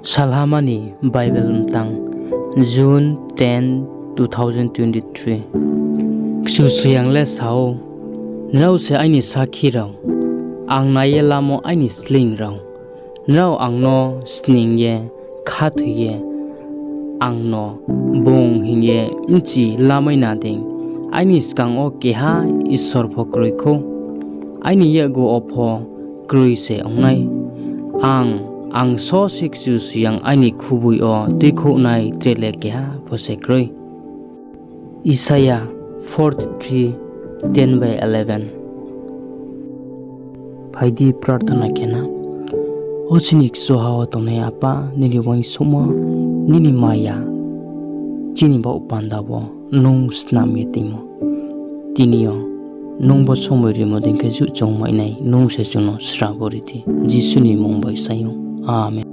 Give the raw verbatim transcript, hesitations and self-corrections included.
Salhama ni Bible mtang, June ten, two thousand twenty-three. Kchusoyang le sa ou, Nrao se aini sakhi rao, ang nai ye lamo aini sleing rao. Nrao ang no sning ye, khathoi ye, ang no bung hing ye bchi lamai na dei, aini skang wo keha Isor pho kroi khou, aini yakgu wo pho kroi se ong nai. Ang, ang só se Kchusoyang aini khuboi yo tuikhouhnai tre le keha pho se kroi. Isaia forty-three, ten by eleven. Phai di, prarthana khe na. O chini kchuha wo tongnai Apa, nini uaingsouhmo, nini maya, chini baoh panda wo nung snam ye tongmo. Tini yo nung bo somoi rimo dei khe juh chung mai nai, nung se chung no srabo ri di. Jisu ni mmung bai sai ou. Amen.